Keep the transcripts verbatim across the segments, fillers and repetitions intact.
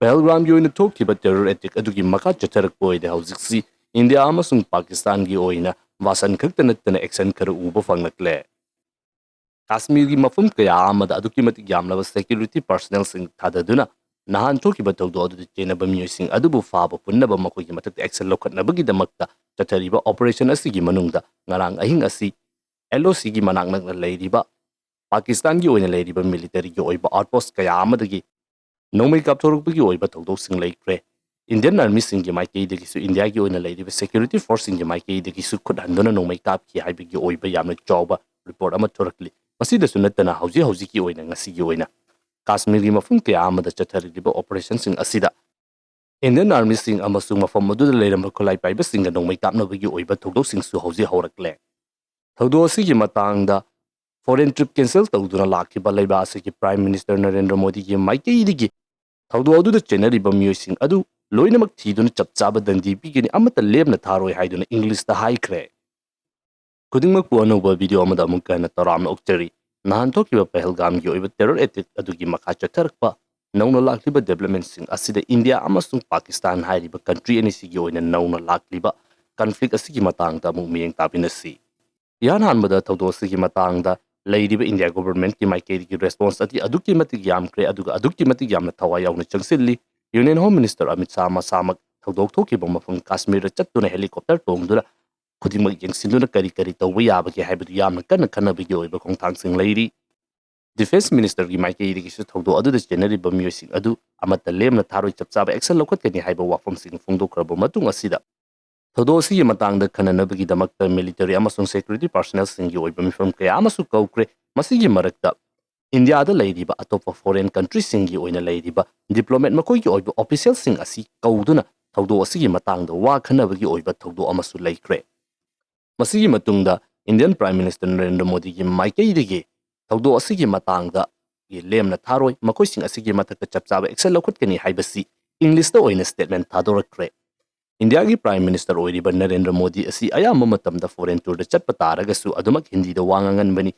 ꯄꯍꯜꯒꯥꯝꯒꯤ ꯑꯣꯏꯅ ꯊꯣꯛꯈꯤꯕ terror attack ꯑꯗꯨꯒꯤ ꯃꯈꯥ ꯆꯠꯊꯔꯛꯄ ꯑꯣꯏꯔꯦ꯫ ꯍꯧꯖꯤꯛꯁꯤ ꯏꯟꯗꯤꯌꯥ ꯑꯃꯁꯨꯡ ꯄꯥꯀꯤꯁꯇꯥꯟꯒꯤ ꯑꯣꯏꯅ ꯚꯥꯁꯟ ꯈꯛꯇ ꯅꯠꯇꯅ action ꯈꯔ ꯎꯕ ꯐꯪꯂꯛꯂꯦ꯫ ꯀꯥꯁꯃꯤꯔꯒꯤ ꯃꯐꯝ ꯀꯌꯥ ꯑꯃꯗ ꯑꯗꯨꯛꯀꯤ ꯃꯇꯤꯛ ꯌꯥꯝꯂꯕ security personnelꯁꯤꯡ ꯊꯥꯗꯗꯨꯅ ꯅꯍꯥꯟ ꯊꯣꯛꯈꯤꯕ ꯊꯧꯗꯣꯛ ꯑꯗꯨꯗ ꯆꯦꯟꯅꯕ ꯃꯤꯑꯣꯏꯁꯤꯡ ꯑꯗꯨꯕꯨ ꯐꯥꯕ ꯄꯨꯟꯅꯕ ꯃꯈꯣꯏꯒꯤ ꯃꯊꯛꯇ action ꯂꯧꯈꯠꯅꯕꯒꯤꯗꯃꯛꯇ ꯆꯠꯊꯔꯤꯕ operation ꯑꯁꯤꯒꯤ ꯃꯅꯨꯡꯗ ꯉꯔꯥꯡ ꯑꯍꯤꯡ ꯑꯁꯤ LOCꯒꯤ ꯃꯅꯥꯛ ꯅꯛꯅ ꯂꯩꯔꯤꯕ ꯄꯥꯀꯤꯁꯇꯥꯟꯒꯤ ꯑꯣꯏꯅ ꯂꯩꯔꯤꯕ militaryꯒꯤ ꯑꯣꯏꯕ outpost ꯀꯌꯥ ꯑꯃꯗꯒꯤ ꯅꯣꯡꯃꯩ ꯀꯥꯞꯊꯣꯔꯛꯄꯒꯤ ꯑꯣꯏꯕ ꯊꯧꯗꯣꯛꯁꯤꯡ ꯂꯩꯈ꯭ꯔꯦ꯫ Indian Armyꯁꯤꯡꯒꯤ ꯃꯥꯏꯀꯩꯗꯒꯤꯁꯨ ꯏꯟꯗꯤꯌꯥꯒꯤ ꯑꯣꯏꯅ ꯂꯩꯔꯤꯕ security forceꯁꯤꯡꯒꯤ ꯃꯥꯏꯀꯩꯗꯒꯤꯁꯨ ꯈꯨꯠ ꯍꯟꯗꯨꯅ ꯅꯣꯡꯃꯩ ꯀꯥꯞꯈꯤ ꯍꯥꯏꯕꯒꯤ ꯑꯣꯏꯕ ꯌꯥꯝꯅ ꯆꯥꯎꯕ report ꯑꯃ ꯊꯣꯔꯛꯂꯤ꯫ ꯃꯁꯤꯗꯁꯨ ꯅꯠꯇꯅ ꯍꯧꯖꯤꯛ ꯍꯧꯖꯤꯛꯀꯤ ꯑꯣꯏꯅ ꯉꯁꯤꯒꯤ ꯑꯣꯏꯅ ꯀꯥꯁꯃꯤꯔꯒꯤ ꯃꯐꯝ ꯀꯌꯥ ꯑꯃꯗ ꯆꯠꯊꯔꯤꯕ operationꯁꯤꯡ ꯑꯁꯤꯗ Indian Armyꯁꯤꯡ ꯑꯃꯁꯨꯡ ꯃꯐꯝ ꯑꯗꯨꯗ ꯂꯩꯔꯝꯕ ꯈꯨꯠꯂꯥꯏ ꯄꯥꯏꯕꯁꯤꯡꯒ ꯅꯣꯡꯃꯩ ꯀꯥꯞꯅꯕꯒꯤ ꯑꯣꯏꯕ ꯊꯧꯗꯣꯛꯁꯤꯡꯁꯨ ꯍꯧꯖꯤꯛ ꯍꯧꯔꯛꯂꯦ꯫ ꯊꯧꯗꯣꯛ ꯑꯁꯤꯒꯤ ꯃꯇꯥꯡꯗ foreign trip cancel ꯇꯧꯗꯨꯅ ꯂꯥꯛꯈꯤꯕ ꯂꯩꯕꯥꯛ ꯑꯁꯤꯒꯤ Prime Minister ꯅꯔꯦꯟꯗ꯭ꯔ ꯃꯣꯗꯤꯒꯤ ꯃꯥꯏꯀꯩꯗꯒꯤ ꯊꯧꯗꯣꯛ ꯑꯗꯨꯗ ꯆꯦꯟꯅꯔꯤꯕ ꯃꯤꯑꯣꯏꯁꯤꯡ ꯑꯗꯨ ꯂꯣꯏꯅꯃꯛ ꯊꯤꯗꯨꯅ ꯆꯞ ꯆꯥꯕ ꯗꯟꯗꯤ ꯄꯤꯒꯅꯤ, ꯑꯃꯠꯇ ꯂꯦꯝꯅ ꯊꯥꯔꯣꯏ ꯍꯥꯏꯗꯨꯅ Englishꯇ ꯍꯥꯏꯈ꯭ꯔꯦ꯫ ꯈꯨꯗꯤꯡꯃꯛꯄꯨ ꯑꯅꯧꯕ video ꯑꯃꯗ ꯑꯃꯨꯛꯀ ꯍꯟꯅ ꯇꯔꯥꯝꯅ ꯑꯣꯛꯆꯔꯤ꯫ ꯅꯍꯥꯟ ꯊꯣꯛꯈꯤꯕ ꯄꯍꯜꯒꯥꯝꯒꯤ ꯑꯣꯏꯕ terror attack ꯑꯗꯨꯒꯤ ꯃꯈꯥ ꯆꯠꯊꯔꯛꯄ ꯅꯧꯅ ꯂꯥꯛꯂꯤꯕ developmentꯁꯤꯡ ꯑꯁꯤꯗ ꯏꯟꯗꯤꯌꯥ ꯑꯃꯁꯨꯡ ꯄꯥꯀꯤꯁꯇꯥꯟ ꯍꯥꯏꯔꯤꯕ country ꯑꯅꯤꯁꯤꯒꯤ ꯑꯣꯏꯅ ꯅꯧꯅ ꯂꯥꯛꯂꯤꯕ conflict ꯑꯁꯤꯒꯤ ꯃꯇꯥꯡꯗ ꯑꯃꯨꯛ ꯃꯤꯠꯌꯦꯡ ꯇꯥꯃꯤꯟꯅꯁꯤ꯫ ꯏꯍꯥꯟ ꯍꯥꯟꯕꯗ ꯊꯧꯗꯣꯛ ꯑꯁꯤꯒꯤ ꯃꯇꯥꯡꯗ ꯂꯩꯔꯤꯕ ꯏꯟꯗꯤꯌꯥ governmentꯀꯤ ꯃꯥꯏꯀꯩꯗꯒꯤ response ꯑꯗꯤ ꯑꯗꯨꯛꯀꯤ ꯃꯇꯤꯛ ꯌꯥꯝꯈ꯭ꯔꯦ, ꯑꯗꯨꯒ ꯑꯗꯨꯛꯀꯤ ꯃꯇꯤꯛ ꯌꯥꯝꯅ ꯊꯋꯥꯏ ꯌꯥꯎꯅ ꯆꯪꯁꯤꯜꯂꯤ꯫ Union Home Minister Amit Shah ꯃꯁꯥꯃꯛ ꯊꯧꯗꯣꯛ ꯊꯣꯛꯈꯤꯕ ꯃꯐꯝ ꯀꯥꯁꯃꯤꯔꯗ ꯆꯠꯇꯨꯅ helicopter ꯇꯣꯡꯗꯨꯅ ꯈꯨꯗꯤꯡꯃꯛ ꯌꯦꯡꯁꯤꯟꯗꯨꯅ ꯀꯔꯤ ꯀꯔꯤ ꯇꯧꯕ ꯌꯥꯕꯒꯦ ꯍꯥꯏꯕꯗꯨ ꯌꯥꯝꯅ ꯀꯟꯅ ꯈꯟꯅꯕꯒꯤ ꯑꯣꯏꯕ ꯈꯣꯡꯊꯥꯡꯁꯤꯡ ꯂꯩꯔꯤ꯫ Defence Ministerꯒꯤ ꯃꯥꯏꯀꯩꯗꯒꯤꯁꯨ ꯊꯧꯗꯣꯛ ꯑꯗꯨꯗ ꯆꯦꯟꯅꯔꯤꯕ ꯃꯤꯑꯣꯏꯁꯤꯡ ꯑꯗꯨ ꯑꯃꯠꯇ ꯂꯦꯝꯅ ꯊꯥꯔꯣꯏ, ꯆꯞ ꯆꯥꯕ action ꯂꯧꯈꯠꯀꯅꯤ ꯍꯥꯏꯕ ꯋꯥꯐꯝꯁꯤꯡ ꯐꯣꯡꯗꯣꯛꯈ꯭ꯔꯕ ꯃꯇꯨꯡ ꯑꯁꯤꯗ, ꯊꯧꯗꯣꯛ ꯑꯁꯤꯒꯤ ꯃꯇꯥꯡꯗ ꯈꯟꯅꯅꯕꯒꯤꯗꯃꯛꯇ military ꯑꯃꯁꯨꯡ security personnelꯁꯤꯡꯒꯤ ꯑꯣꯏꯕ ꯃꯤꯐꯝ ꯀꯌꯥ ꯑꯃꯁꯨ ꯀꯧꯈ꯭ꯔꯦ꯫ ꯃꯁꯤꯒꯤ ꯃꯔꯛꯇ ꯏꯟꯗꯤꯌꯥꯗ ꯂꯩꯔꯤꯕ ꯑꯇꯣꯞꯄ foreign countryꯁꯤꯡꯒꯤ ꯑꯣꯏꯅ ꯂꯩꯔꯤꯕ diplomat, ꯃꯈꯣꯏꯒꯤ ꯑꯣꯏꯕ officialꯁꯤꯡ ꯑꯁꯤ ꯀꯧꯗꯨꯅ ꯊꯧꯗꯣꯛ ꯑꯁꯤꯒꯤ ꯃꯇꯥꯡꯗ ꯋꯥ ꯈꯟꯅꯕꯒꯤ ꯑꯣꯏꯕ ꯊꯧꯗꯣꯛ ꯑꯃꯁꯨ ꯂꯩꯈ꯭ꯔꯦ꯫ ꯃꯁꯤꯒꯤ ꯃꯇꯨꯡꯗ Indian Prime Minister ꯅꯔꯦꯟꯗ꯭ꯔ ꯃꯣꯗꯤꯒꯤ ꯃꯥꯏꯀꯩꯗꯒꯤ ꯊꯧꯗꯣꯛ ꯑꯁꯤꯒꯤ ꯃꯇꯥꯡꯗ ꯂꯦꯝꯅ ꯊꯥꯔꯣꯏ, ꯃꯈꯣꯏꯁꯤꯡ ꯑꯁꯤꯒꯤ ꯃꯊꯛꯇ ꯆꯞ ꯆꯥꯕ action ꯂꯧꯈꯠꯀꯅꯤ ꯍꯥꯏꯕꯁꯤ Englishꯇ ꯑꯣꯏꯅ statement ꯊꯥꯗꯣꯔꯛꯈ꯭ꯔꯦ꯫ ꯏꯟꯗꯤꯌꯥꯒꯤ Prime Minister ꯑꯣꯏꯔꯤꯕ ꯅꯔꯦꯟꯗ꯭ꯔ ꯃꯣꯗꯤ ꯑꯁꯤ ꯑꯌꯥꯝꯕ ꯃꯇꯝꯗ foreign tourꯗ ꯆꯠꯄ ꯇꯥꯔꯒꯁꯨ ꯑꯗꯨꯃꯛ ꯍꯤꯟꯗꯤꯗ ꯋꯥ ꯉꯥꯡꯒꯟꯕꯅꯤ꯫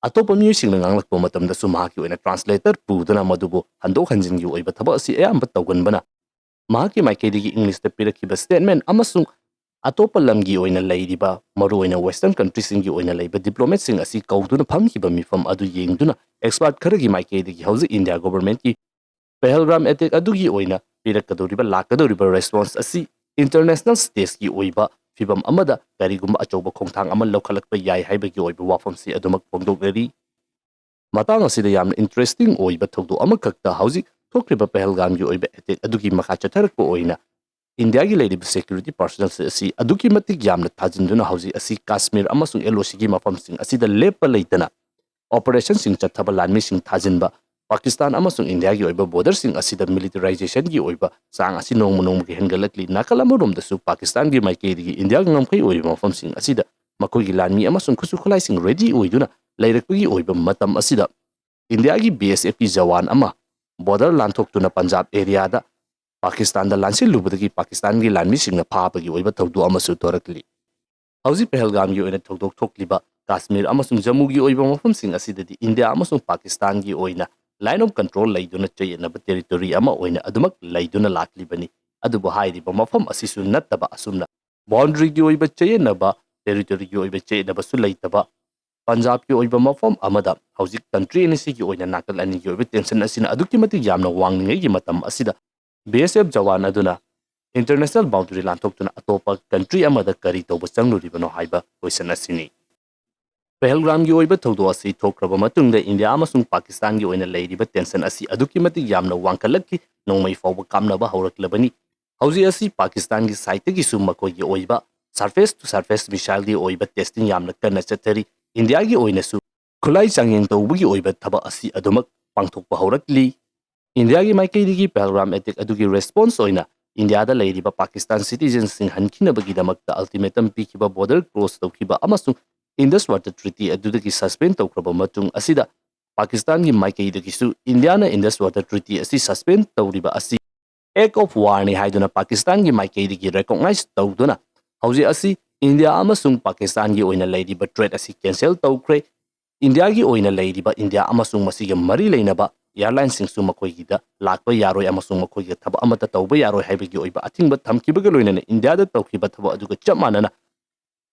ꯑꯇꯣꯞꯄ ꯃꯤꯑꯣꯏꯁꯤꯡꯅ ꯉꯥꯡꯂꯛꯄ ꯃꯇꯝꯗꯁꯨ ꯃꯍꯥꯛꯀꯤ ꯑꯣꯏꯅ translator ꯄꯨꯗꯨꯅ ꯃꯗꯨꯕꯨ ꯍꯟꯗꯣꯛ ꯍꯟꯖꯤꯟꯒꯤ ꯑꯣꯏꯕ ꯊꯕꯛ ꯑꯁꯤ ꯑꯌꯥꯝꯕ ꯇꯧꯒꯟꯕꯅ, ꯃꯍꯥꯛꯀꯤ ꯃꯥꯏꯀꯩꯗꯒꯤ English ꯇ ꯄꯤꯔꯛꯈꯤꯕ statement ꯑꯃꯁꯨꯡ ꯑꯇꯣꯞꯄ ꯂꯝꯒꯤ ꯑꯣꯏꯅ ꯂꯩꯔꯤꯕ, ꯃꯔꯨꯑꯣꯏꯅ Western country ꯁꯤꯡꯒꯤ ꯑꯣꯏꯅ ꯂꯩꯕ diplomat ꯁꯤꯡ ꯑꯁꯤ ꯀꯧꯗꯨꯅ ꯐꯝꯈꯤꯕ ꯃꯤꯐꯝ ꯑꯗꯨ ꯌꯦꯡꯗꯨꯅ, expert ꯈꯔꯒꯤ ꯃꯥꯏꯀꯩꯗꯒꯤ ꯍꯧꯖꯤꯛ India government ꯀꯤ ꯄꯍꯜꯒꯥꯝ attack ꯑꯗꯨꯒꯤ ꯑꯣꯏꯅ ꯄꯤꯔꯛꯀꯗꯧꯔꯤꯕ, ꯂꯥꯛꯀꯗꯧꯔꯤꯕ response ꯑꯁꯤ international stage ꯀꯤ ꯑꯣꯏꯕ ꯐꯤꯚꯝ ꯑꯃꯗ ꯀꯔꯤꯒꯨꯝꯕ ꯑꯆꯧꯕ ꯈꯣꯡꯊꯥꯡ ꯑꯃ ꯂꯧꯈꯠꯂꯛꯄ ꯌꯥꯏ ꯍꯥꯏꯕꯒꯤ ꯑꯣꯏꯕ ꯋꯥꯐꯝꯁꯤ ꯑꯗꯨꯃꯛ ꯐꯣꯡꯗꯣꯛꯅꯔꯤ꯫ ꯃꯇꯥꯡ ꯑꯁꯤꯗ ꯌꯥꯝꯅ interesting ꯑꯣꯏꯕ ꯊꯧꯗꯣꯛ ꯑꯃꯈꯛꯇ, ꯍꯧꯖꯤꯛ ꯊꯣꯛꯈ꯭ꯔꯤꯕ ꯄꯍꯜꯒꯥꯝꯒꯤ ꯑꯣꯏꯕ attack ꯑꯗꯨꯒꯤ ꯃꯈꯥ ꯆꯠꯊꯔꯛꯄ ꯑꯣꯏꯅ India ꯒꯤ ꯂꯩꯔꯤꯕ security personnel ꯑꯁꯤ ꯑꯗꯨꯛꯀꯤ ꯃꯇꯤꯛ ꯌꯥꯝꯅ ꯊꯥꯖꯤꯟꯗꯨꯅ ꯍꯧꯖꯤꯛ ꯑꯁꯤ ꯀꯥꯁꯃꯤꯔ ꯑꯃꯁꯨꯡ L O C ꯒꯤ ꯃꯐꯝꯁꯤꯡ ꯑꯁꯤꯗ ꯂꯦꯞꯄ ꯂꯩꯇꯅ operation ꯁꯤꯡ ꯆꯠꯊꯕ, ꯂꯥꯟꯃꯤꯁꯤꯡ ꯊꯥꯖꯤꯟꯕ, ꯄꯥꯀꯤꯁꯇꯥꯟ ꯑꯃꯁꯨꯡ India ꯒꯤ ꯑꯣꯏꯕ border ꯁꯤꯡ ꯑꯁꯤꯗ militarization ꯒꯤ ꯑꯣꯏꯕ ꯆꯥꯡ ꯑꯁꯤ ꯅꯣꯡꯃ ꯅꯣꯡꯃꯒꯤ ꯍꯦꯟꯒꯠꯂꯛꯂꯤ꯫ ꯅꯥꯀꯜ ꯑꯃꯔꯣꯝꯗꯁꯨ ꯄꯥꯀꯤꯁꯇꯥꯟꯒꯤ ꯃꯥꯏꯀꯩꯗꯒꯤ India ꯒꯤ ꯉꯝꯈꯩ ꯑꯣꯏꯕ ꯃꯐꯝꯁꯤꯡ ꯑꯁꯤꯗ ꯃꯈꯣꯏꯒꯤ ꯂꯥꯟꯃꯤ ꯑꯃꯁꯨꯡ ꯈꯨꯠꯁꯨ ꯈꯨꯠꯂꯥꯏꯁꯤꯡ ready ꯑꯣꯏꯗꯨꯅ ꯂꯩꯔꯛꯄꯒꯤ ꯑꯣꯏꯕ ꯃꯇꯝ ꯑꯁꯤꯗ, India ꯒꯤ B S F ꯀꯤ ꯖꯋꯥꯟ ꯑꯃ border ꯂꯥꯟꯊꯣꯛꯇꯨꯅ ꯄꯟꯖꯥꯕ area ꯗ ꯄꯥꯀꯤꯁꯇꯥꯟꯗ ꯂꯥꯟꯁꯤꯜꯂꯨꯕꯗꯒꯤ ꯄꯥꯀꯤꯁꯇꯥꯟꯒꯤ ꯂꯥꯟꯃꯤꯁꯤꯡꯅ ꯐꯥꯕꯒꯤ ꯑꯣꯏꯕ ꯊꯧꯗꯣꯛ ꯑꯃꯁꯨ ꯊꯣꯔꯛꯂꯤ꯫ ꯍꯧꯖꯤꯛ ꯄꯍꯜꯒꯥꯝꯒꯤ ꯑꯣꯏꯅ ꯊꯧꯗꯣꯛ ꯊꯣꯛꯂꯤꯕ ꯀꯥꯁꯃꯤꯔ ꯑꯃꯁꯨꯡ ꯖꯝꯃꯨꯒꯤ ꯑꯣꯏꯕ ꯃꯐꯝꯁꯤꯡ ꯑꯁꯤꯗꯗꯤ India ꯑꯃꯁꯨꯡ ꯄꯥꯀꯤꯁꯇꯥꯟꯒꯤ ꯑꯣꯏꯅ line of control ꯂꯩꯗꯨꯅ ꯆꯌꯦꯠꯅꯕ territory ꯑꯃ ꯑꯣꯏꯅ ꯑꯗꯨꯃꯛ ꯂꯩꯗꯨꯅ ꯂꯥꯛꯂꯤꯕꯅꯤ꯫ ꯑꯗꯨꯕꯨ ꯍꯥꯏꯔꯤꯕ ꯃꯐꯝ ꯑꯁꯤꯁꯨ ꯅꯠꯇꯕ, ꯑꯁꯨꯝꯅ boundary ꯒꯤ ꯑꯣꯏꯕ ꯆꯌꯦꯠꯅꯕ, territory ꯒꯤ ꯑꯣꯏꯕ ꯆꯌꯦꯠꯅꯕꯁꯨ ꯂꯩꯇꯕ, ꯄꯟꯖꯥꯕꯀꯤ ꯑꯣꯏꯕ ꯃꯐꯝ ꯑꯃꯗ ꯍꯧꯖꯤꯛ country ꯑꯅꯤꯁꯤꯒꯤ ꯑꯣꯏꯅ ꯅꯥꯀꯜ ꯑꯅꯤꯒꯤ ꯑꯣꯏꯕ tension ꯑꯁꯤꯅ ꯑꯗꯨꯛꯀꯤ ꯃꯇꯤꯛ ꯌꯥꯝꯅ ꯋꯥꯡꯂꯤꯉꯩꯒꯤ ꯃꯇꯝ ꯑꯁꯤꯗ B S F ꯖꯋꯥꯟ ꯑꯗꯨꯅ international boundary ꯂꯥꯟꯊꯣꯛꯇꯨꯅ ꯑꯇꯣꯞꯄ country ꯑꯃꯗ ꯀꯔꯤ ꯇꯧꯕ ꯆꯪꯂꯨꯔꯤꯕꯅꯣ ꯍꯥꯏꯕ question ꯑꯁꯤꯅꯤ꯫ ꯄꯍꯜꯒꯥꯝꯒꯤ ꯑꯣꯏꯕ ꯊꯧꯗꯣꯛ ꯑꯁꯤ ꯊꯣꯛꯈ꯭ꯔꯕ ꯃꯇꯨꯡꯗ India ꯑꯃꯁꯨꯡ ꯄꯥꯀꯤꯁꯇꯥꯟꯒꯤ ꯑꯣꯏꯅ ꯂꯩꯔꯤꯕ tension ꯑꯁꯤ ꯑꯗꯨꯛꯀꯤ ꯃꯇꯤꯛ ꯌꯥꯝꯅ ꯋꯥꯡꯈꯠꯂꯛꯈꯤ, ꯅꯣꯡꯃꯩ ꯐꯥꯎꯕ ꯀꯥꯞꯅꯕ ꯍꯧꯔꯛꯂꯕꯅꯤ꯫ ꯍꯧꯖꯤꯛ ꯑꯁꯤ ꯄꯥꯀꯤꯁꯇꯥꯟꯒꯤ side ꯇꯒꯤꯁꯨ ꯃꯈꯣꯏꯒꯤ ꯑꯣꯏꯕ surface to surface missile ꯒꯤ ꯑꯣꯏꯕ testing ꯌꯥꯝꯅ ꯀꯟꯅ ꯆꯠꯊꯔꯤ꯫ India ꯒꯤ ꯑꯣꯏꯅꯁꯨ ꯈꯨꯠꯂꯥꯏ ꯆꯥꯡꯌꯦꯡ ꯇꯧꯕꯒꯤ ꯑꯣꯏꯕ ꯊꯕꯛ ꯑꯁꯤ ꯑꯗꯨꯃꯛ ꯄꯥꯡꯊꯣꯛꯄ ꯍꯧꯔꯛꯂꯤ꯫ India ꯒꯤ ꯃꯥꯏꯀꯩꯗꯒꯤ ꯄꯍꯜꯒꯥꯝ attack ꯑꯗꯨꯒꯤ response ꯑꯣꯏꯅ India ꯗ ꯂꯩꯔꯤꯕ ꯄꯥꯀꯤꯁꯇꯥꯟ citizen ꯁꯤꯡ ꯍꯟꯈꯤꯅꯕꯒꯤꯗꯃꯛꯇ ultimatum ꯄꯤꯈꯤꯕ, border cross ꯇꯧꯈꯤꯕ ꯑꯃꯁꯨꯡ Indus Water Treaty ꯑꯗꯨꯗꯒꯤ suspend ꯇꯧꯈ꯭ꯔꯕ ꯃꯇꯨꯡ ꯑꯁꯤꯗ, ꯄꯥꯀꯤꯁꯇꯥꯟꯒꯤ ꯃꯥꯏꯀꯩꯗꯒꯤꯁꯨ India ꯅ Indus Water Treaty ꯑꯁꯤ suspend ꯇꯧꯔꯤꯕ ꯑꯁꯤ act of war ꯅꯤ ꯍꯥꯏꯗꯨꯅ ꯄꯥꯀꯤꯁꯇꯥꯟꯒꯤ ꯃꯥꯏꯀꯩꯗꯒꯤ recognize ꯇꯧꯗꯨꯅ, ꯍꯧꯖꯤꯛ ꯑꯁꯤ India ꯑꯃꯁꯨꯡ ꯄꯥꯀꯤꯁꯇꯥꯟꯒꯤ ꯑꯣꯏꯅ ꯂꯩꯔꯤꯕ trade ꯑꯁꯤ cancel ꯇꯧꯈ꯭ꯔꯦ꯫ ꯏꯟꯗꯤꯌꯥꯒꯤ ꯑꯣꯏꯅ ꯂꯩꯔꯤꯕ ꯏꯟꯗꯤꯌꯥ ꯑꯃꯁꯨꯡ ꯃꯁꯤꯒ ꯃꯔꯤ ꯂꯩꯅꯕ airline ꯁꯤꯡꯁꯨ ꯃꯈꯣꯏꯒꯤꯗ ꯂꯥꯛꯄ ꯌꯥꯔꯣꯏ ꯑꯃꯁꯨꯡ ꯃꯈꯣꯏꯒ ꯊꯕꯛ ꯑꯃꯠꯇ ꯇꯧꯕ ꯌꯥꯔꯣꯏ ꯍꯥꯏꯕꯒꯤ ꯑꯣꯏꯕ ꯑꯊꯤꯡꯕ ꯊꯝꯈꯤꯕꯒ ꯂꯣꯏꯅꯅ ꯏꯟꯗꯤꯌꯥꯗ ꯇꯧꯈꯤꯕ ꯊꯕꯛ ꯑꯗꯨꯒ ꯆꯞ ꯃꯥꯟꯅꯅ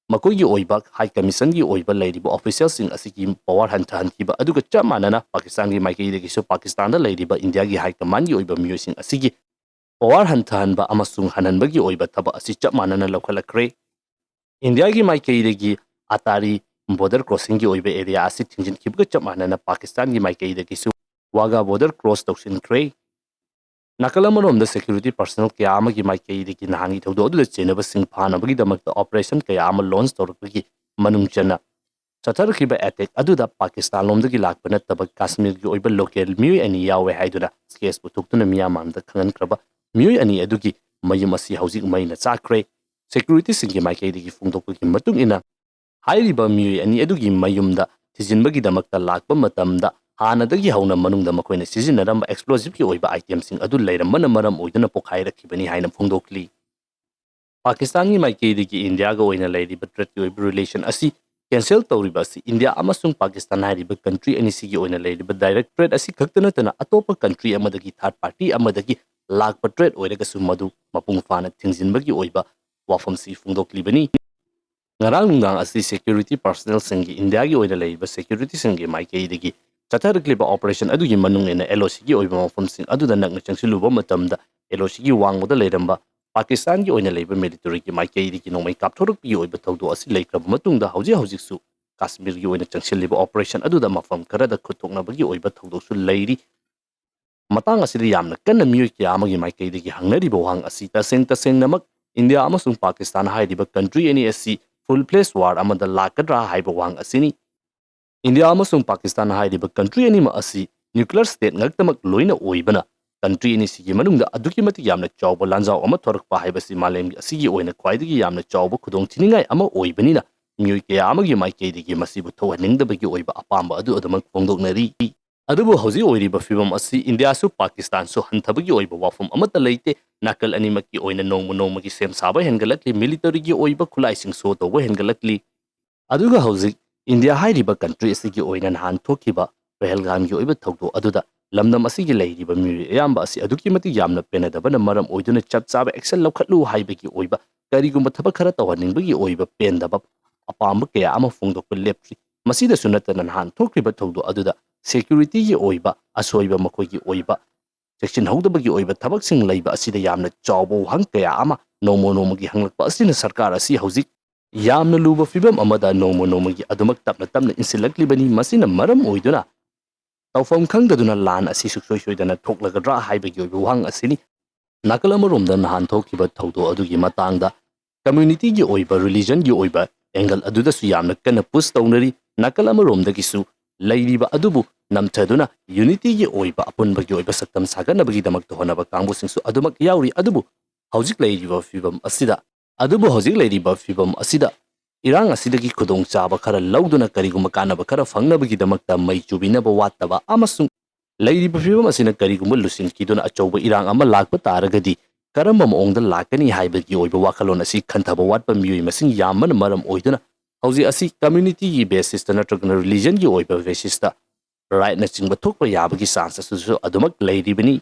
ꯃꯈꯣꯏꯒꯤ ꯑꯣꯏꯕ High Commission ꯒꯤ ꯑꯣꯏꯕ ꯂꯩꯔꯤꯕ official ꯁꯤꯡ ꯑꯁꯤꯒꯤ power ꯍꯟꯊꯍꯟꯈꯤꯕ ꯑꯗꯨꯒ ꯆꯞ ꯃꯥꯟꯅꯅ ꯄꯥꯀꯤꯁꯇꯥꯟꯒꯤ ꯃꯥꯏꯀꯩꯗꯒꯤꯁꯨ ꯄꯥꯀꯤꯁꯇꯥꯟꯗ ꯂꯩꯔꯤꯕ ꯏꯟꯗꯤꯌꯥꯒꯤ High Command ꯒꯤ ꯑꯣꯏꯕ ꯃꯤꯑꯣꯏꯁꯤꯡ ꯑꯁꯤꯒꯤ power ꯍꯟꯊꯍꯟꯕ ꯑꯃꯁꯨꯡ ꯍꯟꯍꯟꯕꯒꯤ ꯑꯣꯏꯕ ꯊꯕꯛ ꯑꯁꯤ ꯆꯞ ꯃꯥꯟꯅꯅ ꯂꯧꯈꯠꯂꯛꯈ꯭ꯔꯦ꯫ ꯏꯟꯗꯤꯌꯥꯒꯤ ꯃꯥꯏꯀꯩꯗꯒꯤ ꯑꯇꯥꯔꯤ border crossing ꯒꯤ ꯑꯣꯏꯕ area ꯑꯁꯤ ꯊꯤꯡꯖꯤꯟꯈꯤꯕꯒ ꯆꯞ ꯃꯥꯟꯅꯅ ꯄꯥꯀꯤꯁꯇꯥꯟꯒꯤ ꯃꯥꯏꯀꯩꯗꯒꯤꯁꯨ ꯋꯥꯒꯥ border cross ꯇꯧꯁꯤꯟꯈ꯭ꯔꯦ꯫ ꯅꯥꯀꯜ ꯑꯃꯔꯣꯝꯗ security personnel ꯀꯌꯥ ꯑꯃꯒꯤ ꯃꯥꯏꯀꯩꯗꯒꯤ ꯅꯍꯥꯟꯒꯤ ꯊꯧꯗꯣꯛ ꯑꯗꯨꯗ ꯆꯦꯟꯅꯕꯁꯤꯡ ꯐꯥꯅꯕꯒꯤꯗꯃꯛꯇ operation ꯀꯌꯥ ꯑꯃ launch ꯇꯧꯔꯛꯄꯒꯤ ꯃꯅꯨꯡ ꯆꯟꯅ ꯆꯠꯊꯔꯛꯈꯤꯕ attack ꯑꯗꯨꯗ ꯄꯥꯀꯤꯁꯇꯥꯟ ꯂꯣꯝꯗꯒꯤ ꯂꯥꯛꯄ ꯅꯠꯇꯕ ꯀꯥꯁꯃꯤꯔꯒꯤ ꯑꯣꯏꯕ local ꯃꯤꯑꯣꯏ ꯑꯅꯤ ꯌꯥꯎꯋꯦ ꯍꯥꯏꯗꯨꯅ case ꯄꯨꯊꯣꯛꯇꯨꯅ ꯃꯤꯌꯥꯝ ꯃꯥꯡꯗ ꯈꯪꯍꯟꯈ꯭ꯔꯕ ꯃꯤꯑꯣꯏ ꯑꯅꯤ ꯑꯗꯨꯒꯤ ꯃꯌꯨꯝ ꯑꯁꯤ ꯍꯧꯖꯤꯛ ꯃꯩꯅ ꯆꯥꯛꯈ꯭ꯔꯦ꯫ Security ꯁꯤꯡꯒꯤ ꯃꯥꯏꯀꯩꯗꯒꯤ ꯐꯣꯡꯗꯣꯛꯄꯒꯤ ꯃꯇꯨꯡ ꯏꯟꯅ ꯍꯥꯏꯔꯤꯕ ꯃꯤꯑꯣꯏ ꯑꯅꯤ ꯑꯗꯨꯒꯤ ꯃꯌꯨꯝꯗ ꯊꯤꯖꯤꯟꯕꯒꯤꯗꯃꯛꯇ ꯂꯥꯛꯄ ꯃꯇꯝꯗ ꯍꯥꯟꯅꯗꯒꯤ ꯍꯧꯅ ꯃꯅꯨꯡꯗ ꯃꯈꯣꯏꯅ ꯁꯤꯖꯤꯟꯅꯔꯝꯕ explosive ꯀꯤ ꯑꯣꯏꯕ item ꯁꯤꯡ ꯑꯗꯨ ꯂꯩꯔꯝꯕꯅ ꯃꯔꯝ ꯑꯣꯏꯗꯨꯅ ꯄꯣꯈꯥꯏꯔꯛꯈꯤꯕꯅꯤ ꯍꯥꯏꯅ ꯐꯣꯡꯗꯣꯛꯂꯤ꯫ ꯄꯥꯀꯤꯁꯇꯥꯟꯒꯤ ꯃꯥꯏꯀꯩꯗꯒꯤ ꯏꯟꯗꯤꯌꯥꯒ ꯑꯣꯏꯅ ꯂꯩꯔꯤꯕ trade ꯀꯤ ꯑꯣꯏꯕ relation ꯑꯁꯤ cancel ꯇꯧꯔꯤꯕ ꯑꯁꯤ ꯏꯟꯗꯤꯌꯥ ꯑꯃꯁꯨꯡ ꯄꯥꯀꯤꯁꯇꯥꯟ ꯍꯥꯏꯔꯤꯕ country ꯑꯅꯤꯁꯤꯒꯤ ꯑꯣꯏꯅ ꯂꯩꯔꯤꯕ direct trade ꯑꯁꯤ ꯈꯛꯇ ꯅꯠꯇꯅ ꯑꯇꯣꯞꯄ country ꯑꯃꯗꯒꯤ third party ꯑꯃꯗꯒꯤ ꯂꯥꯛꯄ trade ꯑꯣꯏꯔꯒꯁꯨ ꯃꯗꯨ ꯃꯄꯨꯡ ꯐꯥꯅ ꯊꯤꯡꯖꯤꯟꯕꯒꯤ ꯑꯣꯏꯕ ꯋꯥꯐꯝꯁꯤ ꯐꯣꯡꯗꯣꯛꯂꯤꯕꯅꯤ꯫ ꯉꯔꯥꯡ ꯅꯨꯡꯗꯥꯡ ꯑꯁꯤ security personnel ꯁꯤꯡꯒꯤ ꯏꯟꯗꯤꯌꯥꯒꯤ ꯑꯣꯏꯅ ꯂꯩꯔꯤꯕ security ꯁꯤꯡꯒꯤ ꯃꯥꯏꯀꯩꯗꯒꯤ ꯆꯠꯊꯔꯛꯂꯤꯕ operation ꯑꯗꯨꯒꯤ ꯃꯅꯨꯡ ꯏꯟꯅ LOC ꯒꯤ ꯑꯣꯏꯕ ꯃꯐꯝꯁꯤꯡ ꯑꯗꯨꯗ ꯅꯛꯅ ꯆꯪꯁꯤꯜꯂꯨꯕ ꯃꯇꯝꯗ LOC ꯒꯤ ꯋꯥꯡꯃꯗ ꯂꯩꯔꯝꯕ ꯄꯥꯀꯤꯁꯇꯥꯟꯒꯤ ꯑꯣꯏꯅ ꯂꯩꯕ military ꯒꯤ ꯃꯥꯏꯀꯩꯗꯒꯤ ꯅꯣꯡꯃꯩ ꯀꯥꯞꯊꯣꯔꯛꯄꯒꯤ ꯑꯣꯏꯕ ꯊꯧꯗꯣꯛ ꯑꯁꯤ ꯂꯩꯈ꯭ꯔꯕ ꯃꯇꯨꯡꯗ ꯍꯧꯖꯤꯛ ꯍꯧꯖꯤꯛꯁꯨ ꯀꯥꯁꯃꯤꯔꯒꯤ ꯑꯣꯏꯅ ꯆꯪꯁꯤꯜꯂꯤꯕ operation ꯑꯗꯨꯗ ꯃꯐꯝ ꯈꯔꯗ ꯈꯨꯠ ꯊꯣꯛꯅꯕꯒꯤ ꯑꯣꯏꯕ ꯊꯧꯗꯣꯛꯁꯨ ꯂꯩꯔꯤ꯫ ꯃꯇꯥꯡ ꯑꯁꯤꯗ ꯌꯥꯝꯅ ꯀꯟꯅ ꯃꯤꯑꯣꯏ ꯀꯌꯥ ꯑꯃꯒꯤ ꯃꯥꯏꯀꯩꯗꯒꯤ ꯍꯪꯅꯔꯤꯕ ꯋꯥꯍꯪ ꯑꯁꯤ ꯇꯁꯦꯡ ꯇꯁꯦꯡꯅꯃꯛ ꯏꯟꯗꯤꯌꯥ ꯑꯃꯁꯨꯡ ꯄꯥꯀꯤꯁꯇꯥꯟ ꯍꯥꯏꯔꯤꯕ country ꯑꯅꯤ ꯑꯁꯤ full fledged war ꯑꯃꯗ ꯂꯥꯛꯀꯗ꯭ꯔꯥ ꯍꯥꯏꯕ ꯋꯥꯍꯪ ꯑꯁꯤꯅꯤ꯫ ꯏꯟꯗꯤꯌꯥ ꯑꯃꯁꯨꯡ ꯄꯥꯀꯤꯁꯇꯥꯟ ꯍꯥꯏꯔꯤꯕ country ꯑꯅꯤꯃꯛ ꯑꯁꯤ nuclear state ꯉꯛꯇꯃꯛ ꯂꯣꯏꯅ ꯑꯣꯏꯕꯅ country ꯑꯅꯤꯁꯤꯒꯤ ꯃꯅꯨꯡꯗ ꯑꯗꯨꯛꯀꯤ ꯃꯇꯤꯛ ꯌꯥꯝꯅ ꯆꯥꯎꯕ ꯂꯥꯟꯖꯥꯎ ꯑꯃ ꯊꯣꯔꯛꯄ ꯍꯥꯏꯕꯁꯤ ꯃꯥꯂꯦꯝ ꯑꯁꯤꯒꯤ ꯑꯣꯏꯅ ꯈ꯭ꯋꯥꯏꯗꯒꯤ ꯌꯥꯝꯅ ꯆꯥꯎꯕ ꯈꯨꯗꯣꯡꯊꯤꯅꯤꯡꯉꯥꯏ ꯑꯃ ꯑꯣꯏꯕꯅꯤꯅ ꯃꯤꯑꯣꯏ ꯀꯌꯥ ꯑꯃꯒꯤ ꯃꯥꯏꯀꯩꯗꯒꯤ ꯃꯁꯤꯕꯨ ꯊꯣꯛꯍꯟꯅꯤꯡꯗꯕꯒꯤ ꯑꯣꯏꯕ ꯑꯄꯥꯝꯕ ꯑꯗꯨ ꯑꯗꯨꯃꯛ ꯐꯣꯡꯗꯣꯛꯅꯔꯤ꯫ ꯑꯗꯨꯕꯨ ꯍꯧꯖꯤꯛ ꯑꯣꯏꯔꯤꯕ ꯐꯤꯕꯝ ꯑꯁꯤ ꯏꯟꯗꯤꯌꯥꯁꯨ ꯄꯥꯀꯤꯁꯇꯥꯟꯁꯨ ꯍꯟꯊꯕꯒꯤ ꯑꯣꯏꯕ ꯋꯥꯐꯝ ꯑꯃꯠꯇ ꯂꯩꯇꯦ꯫ ꯅꯥꯀꯜ ꯑꯅꯤꯃꯛꯀꯤ ꯑꯣꯏꯅ ꯅꯣꯡꯃ ꯅꯣꯡꯃꯒꯤ ꯁꯦꯝ ꯁꯥꯕ ꯍꯦꯟꯒꯠꯂꯛꯂꯤ, military ꯒꯤ ꯑꯣꯏꯕ ꯈꯨꯠꯂꯥꯏꯁꯤꯡ show ꯇꯧꯕ ꯍꯦꯟꯒꯠꯂꯛꯂꯤ꯫ ꯑꯗꯨꯒ ꯍꯧꯖꯤꯛ ꯏꯟꯗꯤꯌꯥ ꯍꯥꯏꯔꯤꯕ ꯀꯟꯇ꯭ꯔꯤ ꯑꯁꯤꯒꯤ ꯑꯣꯏꯅ ꯅꯍꯥꯟ ꯊꯣꯛꯈꯤꯕ ꯄꯍꯜꯒꯥꯝꯒꯤ ꯑꯣꯏꯕ ꯊꯧꯗꯣꯛ ꯑꯗꯨꯗ ꯂꯝꯗꯝ ꯑꯁꯤꯒꯤ ꯂꯩꯔꯤꯕ ꯃꯤꯑꯣꯏ ꯑꯌꯥꯝꯕ ꯑꯁꯤ ꯑꯗꯨꯛꯀꯤ ꯃꯇꯤꯛ ꯌꯥꯝꯅ ꯄꯦꯟꯅꯗꯕꯅ ꯃꯔꯝ ꯑꯣꯏꯗꯨꯅ ꯆꯞ ꯆꯥꯕ ꯑꯦꯛꯁꯟ ꯂꯧꯈꯠꯂꯨ ꯍꯥꯏꯕꯒꯤ ꯑꯣꯏꯕ ꯀꯔꯤꯒꯨꯝꯕ ꯊꯕꯛ ꯈꯔ ꯇꯧꯍꯟꯅꯤꯡꯕꯒꯤ ꯑꯣꯏꯕ ꯄꯦꯟꯗꯕ ꯑꯄꯥꯝꯕ ꯀꯌꯥ ꯑꯃ ꯐꯣꯡꯗꯣꯛꯄ ꯂꯦꯞꯇ꯭ꯔꯤ꯫ ꯃꯁꯤꯗꯁꯨ ꯅꯠꯇꯅ ꯅꯍꯥꯟ ꯊꯣꯛꯈ꯭ꯔꯤꯕ ꯊꯧꯗꯣꯛ ꯑꯗꯨꯗ ꯁꯦꯀ꯭ꯌꯨꯔꯤꯇꯤꯒꯤ ꯑꯣꯏꯕ ꯑꯁꯣꯏꯕ ꯃꯈꯣꯏꯒꯤ ꯑꯣꯏꯕ ꯆꯦꯛꯁꯤꯟꯍꯧꯗꯕꯒꯤ ꯑꯣꯏꯕ ꯊꯕꯛꯁꯤꯡ ꯂꯩꯕ ꯑꯁꯤꯗ ꯌꯥꯝꯅ ꯆꯥꯎꯕ ꯋꯥꯍꯪ ꯀꯌꯥ ꯑꯃ ꯅꯣꯡꯃ ꯅꯣꯡꯃꯒꯤ ꯍꯪꯂꯛꯄ ꯑꯁꯤꯅ ꯁꯔꯀꯥꯔ ꯑꯁꯤ ꯍꯧꯖꯤꯛ ꯌꯥꯝꯅ ꯂꯨꯕ ꯐꯤꯕꯝ ꯑꯃꯗ ꯅꯣꯡꯃ ꯅꯣꯡꯃꯒꯤ ꯑꯗꯨꯃꯛ ꯇꯞꯅ ꯇꯞꯅ ꯏꯟꯁꯤꯜꯂꯛꯂꯤꯕꯅꯤ꯫ ꯃꯁꯤꯅ ꯃꯔꯝ ꯑꯣꯏꯗꯨꯅ ꯇꯧꯐꯝ ꯈꯪꯗꯗꯨꯅ ꯂꯥꯟ ꯑꯁꯤ ꯁꯨꯡꯁꯣꯏ ꯁꯣꯏꯗꯅ ꯊꯣꯛꯂꯒꯗ꯭ꯔꯥ ꯍꯥꯏꯕꯒꯤ ꯑꯣꯏꯕ ꯋꯥꯍꯪ ꯑꯁꯤꯅꯤ꯫ ꯅꯥꯀꯜ ꯑꯃꯔꯣꯝꯗ ꯅꯍꯥꯟ ꯊꯣꯛꯈꯤꯕ ꯊꯧꯗꯣꯛ ꯑꯗꯨꯒꯤ ꯃꯇꯥꯡꯗ ꯀꯝꯃ꯭ꯌꯨꯅꯤꯇꯤꯒꯤ ꯑꯣꯏꯕ, ꯔꯤꯂꯤꯖꯟꯒꯤ ꯑꯣꯏꯕ ꯑꯦꯡꯒꯜ ꯑꯗꯨꯗꯁꯨ ꯌꯥꯝꯅ ꯀꯟꯅ ꯄꯨꯁ ꯇꯧꯅꯔꯤ꯫ ꯅꯥꯀꯜ ꯑꯃꯔꯣꯝꯗꯒꯤꯁꯨ ꯂꯩꯔꯤꯕ ꯑꯗꯨꯕꯨ ꯅꯝꯊꯗꯨꯅ ꯌꯨꯅꯤꯇꯤꯒꯤ ꯑꯣꯏꯕ ꯑꯄꯨꯟꯕꯒꯤ ꯑꯣꯏꯕ ꯁꯛꯇꯝ ꯁꯥꯒꯠꯅꯕꯒꯤꯗꯃꯛꯇ ꯍꯣꯠꯅꯕ ꯀꯥꯡꯕꯨꯁꯤꯡꯁꯨ ꯑꯗꯨꯃꯛ ꯌꯥꯎꯔꯤ꯫ ꯑꯗꯨꯕꯨ ꯍꯧꯖꯤꯛ ꯂꯩꯔꯤꯕ ꯐꯤꯕꯝ ꯑꯁꯤꯗ ꯑꯗꯨꯕꯨ ꯍꯧꯖꯤꯛ ꯂꯩꯔꯤꯕ ꯐꯤꯕꯝ ꯑꯁꯤꯗ ꯏꯔꯥꯡ ꯑꯁꯤꯗꯒꯤ ꯈꯨꯗꯣꯡꯆꯥꯕ ꯈꯔ ꯂꯧꯗꯨꯅ ꯀꯔꯤꯒꯨꯝꯕ ꯀꯥꯟꯅꯕ ꯈꯔ ꯐꯪꯅꯕꯒꯤꯗꯃꯛꯇ ꯃꯩ ꯆꯨꯕꯤꯅꯕ ꯋꯥꯠꯇꯕ ꯑꯃꯁꯨꯡ ꯂꯩꯔꯤꯕ ꯐꯤꯕꯝ ꯑꯁꯤꯅ ꯀꯔꯤꯒꯨꯝꯕ ꯂꯨꯁꯤꯟꯈꯤꯗꯨꯅ ꯑꯆꯧꯕ ꯏꯔꯥꯡ ꯑꯃ ꯂꯥꯛꯄ ꯇꯥꯔꯒꯗꯤ ꯀꯔꯝꯕ ꯃꯑꯣꯡꯗ ꯂꯥꯛꯀꯅꯤ ꯍꯥꯏꯕꯒꯤ ꯑꯣꯏꯕ ꯋꯥꯈꯜꯂꯣꯟ ꯑꯁꯤ ꯈꯟꯊꯕ ꯋꯥꯠꯄ ꯃꯤꯑꯣꯏ ꯃꯁꯤꯡ ꯌꯥꯝꯕꯅ ꯃꯔꯝ ꯑꯣꯏꯗꯨꯅ ꯍꯧꯖꯤꯛ ꯑꯁꯤ ꯀꯝꯃ꯭ꯌꯨꯅꯤꯇꯤꯒꯤ ꯕꯦꯁꯤꯁꯇ ꯅꯠꯇ꯭ꯔꯒꯅ ꯔꯤꯂꯤꯖꯟꯒꯤ ꯑꯣꯏꯕ ꯕꯦꯁꯤꯁꯇ ꯔꯥꯏꯠꯅꯆꯤꯡꯕ ꯊꯣꯛꯄ ꯌꯥꯕꯒꯤ ꯆꯥꯟꯁ ꯑꯁꯤꯁꯨ ꯑꯗꯨꯃꯛ ꯂꯩꯔꯤꯕꯅꯤ꯫